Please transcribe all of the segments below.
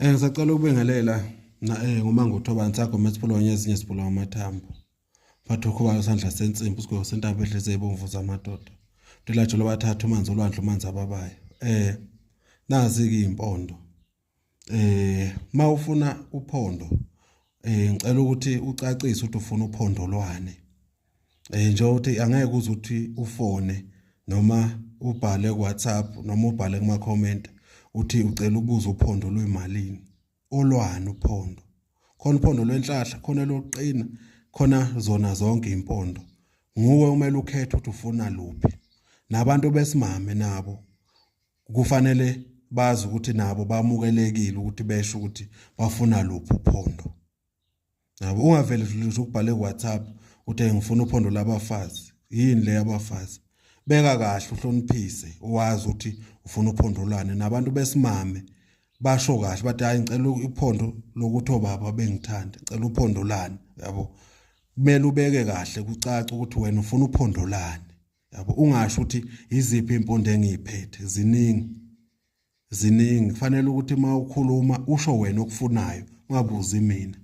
Ngisacela ukubingelela na ngoMangothobani sakho mesiphulo nyezinye siphulo amathambo. Phatha ukhubalo sandla sensimbi usigwebo sentaba edleze ibomvu zamadoda. Dilajo lobathathu manzi olwandle manzi ababayo. Nazi ke impondo. Mawufuna uphondo ngicela ukuthi ucacise ukuthi ufuna uphondo lwane. Njengokuthi angeke uze uthi ufone noma ubhale ku-WhatsApp noma ubhale kuma-comment uthi ucela ukubuza uphondo lwemalini. Olwani uphondo? Khona uphondo lwenhlahla, khona lokuqina, khona zona zonke impondo. Nguwe umele ukhethe ukuthi ufuna luphi. Nabantu besimame nabo kufanele bazi ukuthi nabo bamukelekile ukuthi besho ukuthi bafuna luphi uphondo. Yabo ungavele nje ukubhale ku-WhatsApp uthi ngifuna uphondo labafazi. Yini le yabafazi? Beka kahle uhloniphise uwazi ukuthi ufuna uphondo lwane nabantu besimame basho kahle bathi hayi ngicela uphondo lokuthi obaba bengithanda ngicela uphondo lani yabo kumele ubeke kahle kucace ukuthi wena ufuna uphondo lani yabo ungasho ukuthi iziphi impondo engiyiphethe ziningi ziningi kufanele ukuthi uma ukhuluma usho wena okufunayo ungabuzi mina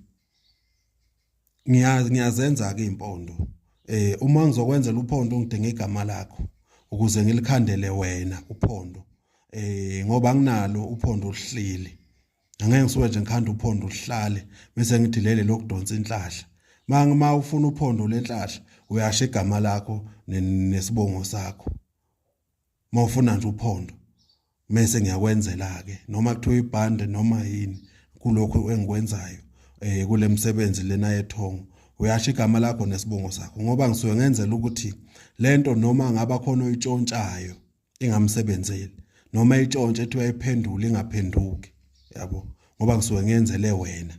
ngiyazi ngiyazenza ke impondo uma ngizokwenzela uphondo ngidinga igama lakho ukuze ngilikhandele wena uphondo ngoba nginalo uphondo oluhleli angeke ngisuke nje ngikhanda uphondo oluhlale bese ngithi lele lokudonsa inhlahla ma ufuna uphondo lenhlahla uyasho igama lakho nesibongo sakho uma ufuna nje uphondo mese ngiyakwenzela ke noma kuthiwa ibhande noma yini kulokhu engikwenzayo kule msebenzi lena yethongo uyasho igama lakho nesibongo sakho ngoba ngisuke ngenzela ukuthi lento noma ngaba khona oyitshontshayo ingamsebenzeli noma itshontshe ethi uyayiphendula ingaphenduki yabo ngoba ngisuke ngiyenzele wena.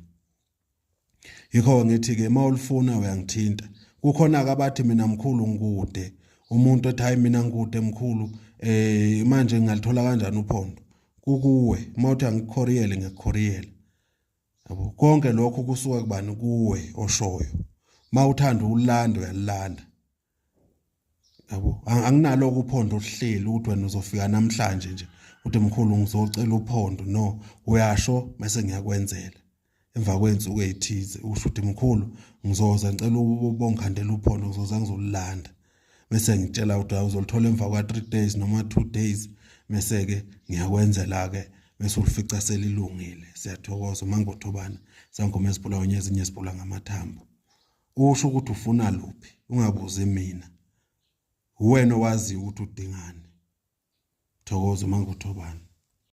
Yikho ngithi-ke uma ulifuna uyangithinta. Kukhona-ke abathi mina mkhulu ngikude, umuntu ethi hhayi mina ngikude mkhulu manje ngingalithola kanjani uphondo? Kukuwe, uma uthi angikukhoriyele ngiyakukhoriyela. Yabo, konke lokho kusuka kubani? Kuwe oshoyo. Uma uthanda ukulanda uyalilanda. Yabo, anginalo uphondo oluhleli ukuthi wena uzofika namhlanje nje uthi mkhulu ngizocela uphondo. No, uyasho mase ngiyakwenzela emva kwey'nsuku ey'thize usho ukuthi mkhulu ngizoza ngicela ubongikhandela uphondo ngizoza ngizolulanda bese ngitshela ukuthi uzolithola emva kwa-3 days noma 2 days bese-ke ngiyakwenzela-ke bese ulifica selilungile. Siyathokoza uMangothobana sangoma ezibhula onye ezinye ezibhula ngamathambo. Usho ukuthi ufuna luphi ungabuzi mina, uwena owaziyo ukuthi udingani. Thokoza uMangothobana.